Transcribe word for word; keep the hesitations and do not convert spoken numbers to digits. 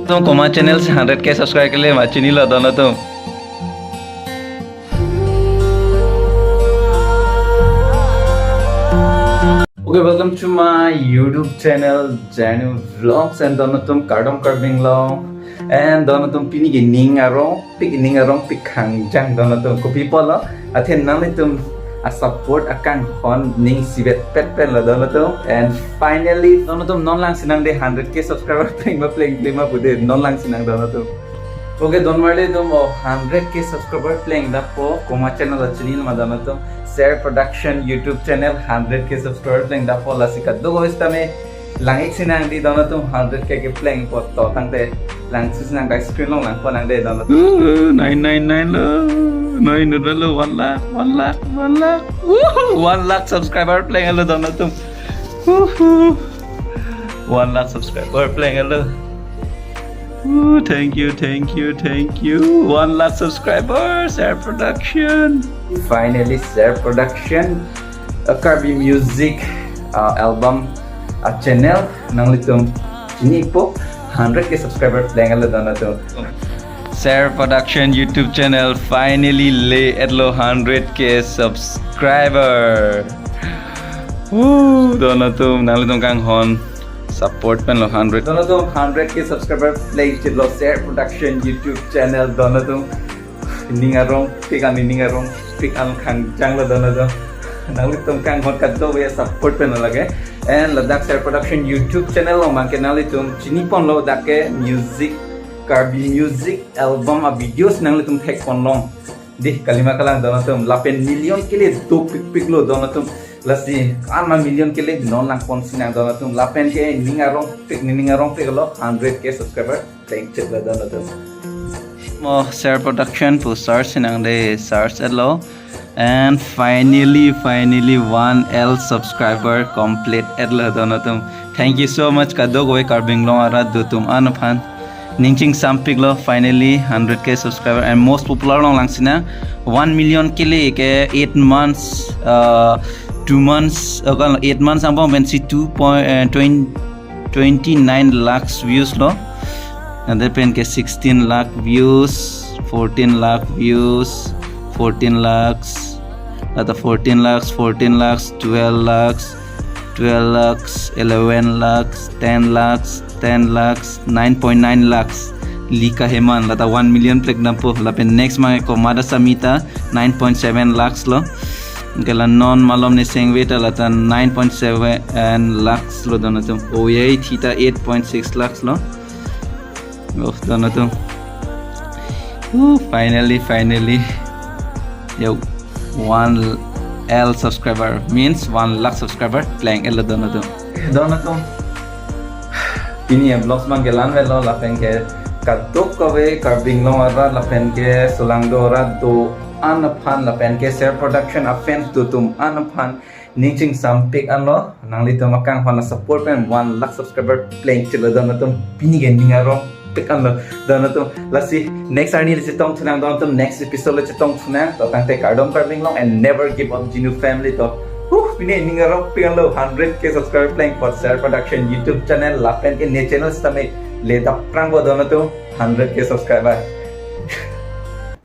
Tum komat channel si hundred K subscribe kele ma chinilo don atum. Okay, welcome to my YouTube channel, Janu Vlogs, and don atum kardom Karbi Anglong, and don atum pini ke ning arongpik, ning arongpik khangjang don atum. Kopi apotlo, athe nanglitum a-support akanghon ning isivet petpet lo don atum. And finally, don atum non langsinang de hundred K subscriber pleng ma pleng pleng ma pu de non langsinang don atum. Okay, don marli atum, o hundred K subscriber plengdampo, komat channel achinilo ma don atum, Share Production YouTube channel hundred K subscriber plengdampo, lasi kadokave sitame lang-ik sinang di don atum, hundred K kepleng apot to tangte langsi sinang, ta screen along langpon nang de don atum. Uh, nine nine nine lo. Noi nudra lo, one lakh, one lakh, one lakh. Woohoo! One lakh subscriber plenglo don atum. Woohoo! One lakh subscriber plenglo. Ooh, thank you, thank you, thank you. One lakh subscribers, Share Production. Finally, Share Production, a Karbi music, uh, album, a channel, nanglitum chini-ikpo, hundred K subscriber plenglo don atum. Share Production YouTube channel finally le-etlo hundred K subscriber. Woo, don atum, nanglitum kanghon support penlo hundred. Don atum, hundred K subscriber plengchitlo Share Production YouTube channel don atum. Ning arongpik an, ning arongpik an khangjang lo don atum. Nanglitum kanghon kadokave support pen lake. And ladak Share Production YouTube channel along abangke nanglitum chiniponlo, dak ke music, Karbi music album a-videos nanglitum thekponlong. Dei, kalima kalang don atum, lapen million kele dopikpiklo don atum. Lasi, an ma million kele non langpon sinang don atum. Lapen ke ning arongpik, ning arongpik lo, hundred K subscriber plengchitlo don atum. Mo Share Production pu search sinang de, search-etlo. And finally, finally, one L subscriber complete-etlo don atum. Thank you so much kadokave Karbi Anglong arat do atum an aphan. Ning chingsampiklo, finally hundred K subscriber and most popular along langsinang. One million kele ke eight months, uh, two months, uh, kan eight months angbong pensi two point, uh, twenty, twenty-nine lakhs views lo. Ante pen ke sixteen lakh views, fourteen lakh views, fourteen lakhs, lata fourteen lakhs, fourteen lakhs, twelve lakhs, twelve lakhs, eleven lakhs, ten lakhs, ten lakhs, nine point nine lakhs. Lika heman, lata one million plengdampo. Lapen next abangke Komada Samita, nine point seven lakhs lo. Anke la non malom ne sengve ta lata nine point seven lakhs lo don atum. Oyai thita eight point six lakhs lo. Oh, don atum. Ooh, finally, finally. Yo, one L subscriber means one lakh subscriber pleng-etlo don atum. Don atum. Pini a-vlogs abangke la-an avelo, lapen ke kadokave Karbi Anglong arat lapen ke solangdo arat do an aphan lapen ke Share Production a-fans do atum an aphan ning chingsampik anlo, nanglitum akanghon a-support pen one lakh subscriber plengchitlo don atum, pini ke ning arongpik anlo don atum. Lasi next arni le chetongthunang don atum, next episode le chetongthunang. To tangte kardom Karbi Anglong and never give up Jinu family to. Huh, pini ning arongpik anlo, hundred K subscriber pleng apot Share Production YouTube channel lapen ke ne channel sitame le dap prangpo don atum, hundred K subscriber.